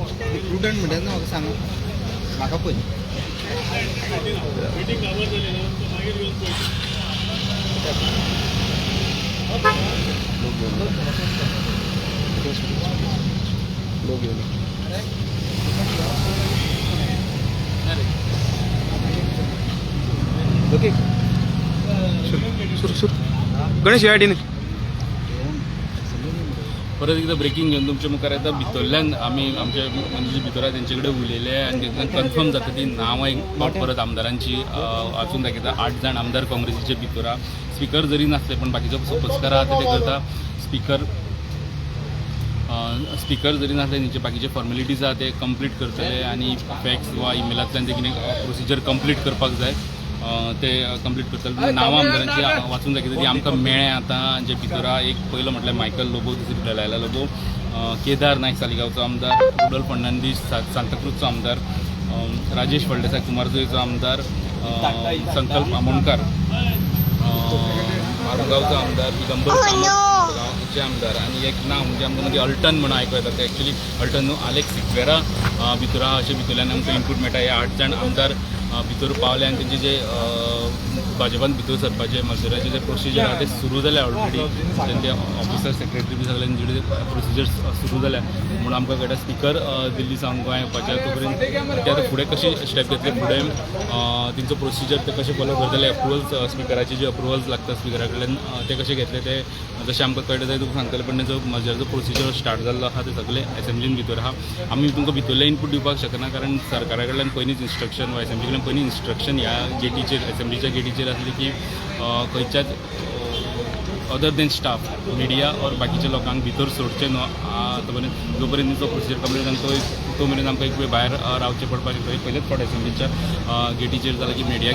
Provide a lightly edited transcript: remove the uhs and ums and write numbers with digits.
Prudent म्हणटा ना म्हाका सांग, म्हाका पळय. लोक घेवन ओके, सुरू सुरू. गणेश, या आयडीने. परत एकदा ब्रेकिंग घेवन तुमच्या मुखार येता. भितरल्यान आमी आमचे म्हणजे भितर आहा तेंचे कडेन उलयले आनी तेंच्यान कन्फर्म जाता ती नांवां एक फावट परत आमदारांची वाचून दाखयता. 8 जाण आमदार काँग्रेसीचे भितर आहा. स्पिकर जरी नासले पण बाकीचे सोपस्कार आहा ते करता. स्पिकर स्पिकर जरी नासले, तेंचे बाकीचे फॉर्मेलिटीज आहा ते कंप्लीट करतले आनी फॅक्स वा इमेलांतल्यान ते कितें प्रोसिजर कंप्लीट करपाक जाय ते कंप्लीट करतले. नांवां आमदारांची वाचून दाखयता ती आमकां मेळ्ळें आतां जे भितर आहा. एक पयलो म्हटल्यार मायकल लोबो, दुसरी डलायला लोबो, केदार नायक सालिगांवचो आमदार, रुडोल्फ फर्नांडीस सांताक्रूजचो आमदार, राजेश फळदेसाय कुमारजुंवेचो आमदार, संकल्प आमोणकार मारगांवचो आमदार, दिगंबर कामत गांवचे आमदार आनी एक नांव म्हणजे आमकां मदीं अल्टन म्हणून आयकूं येता, ते एक्चुली अल्टन न्हू, आलेक्स सिक्वेरा भितर आहा अशें भितरल्यान आमकां इनपूट मेळटा. हे 8 जाण आमदार भितर पावले आनी तेंचे जे भाजपान भितर सरपाचे मजराचे जे प्रोसिजर आहा ते सुरू जाल्या ऑलरेडी. तेंचे ऑफिसर, सेक्रेटरी बी सगळे तेंचे प्रोसिजर सुरू जाल्या म्हणून आमकां कळटा. स्पिकर दिल्ली सावन गोंय येवपाचे तो पर्यंत ते आतां फुडें कशी स्टेप घेतले, फुडें तेंचो प्रोसिजर ते कशें फॉलो करतले, अप्रुवल्स स्पिकराचे जे अप्रुवल्स लागता स्पिकरा कडल्यान ते कशे घेतले ते जशें आमकां कळटा ते तुमकां सांगतले. पण तेंचो मजराचो प्रोसिजर स्टार्ट जाल्लो आहा, ते सगळे एसेंब्लीन भितर आहा. आमी तुमकां भितरले इनपूट दिवपाक शकना, कारण सरकारा कडल्यान पयलींच इन्स्ट्रक्शन वा एसेंब्ली कडल्यान पयलीं इन्स्ट्रक्शन ह्या गेटीचेर, एसेंब्लीच्या गेटीचेर आसली की खंयच्याच other than staff, media or बाकीच्या लोकांक भितर सोडचें न्हू तो पर्यंत, जो पर्यंत तेंचो प्रोसिजर कंप्लीट जाता तो मेरेन आमकां एक वेळ भायर रावचें पडपाक शकता. पयलेच फावट एसेंब्लीच्या गेटीचेर जालां की मिडिया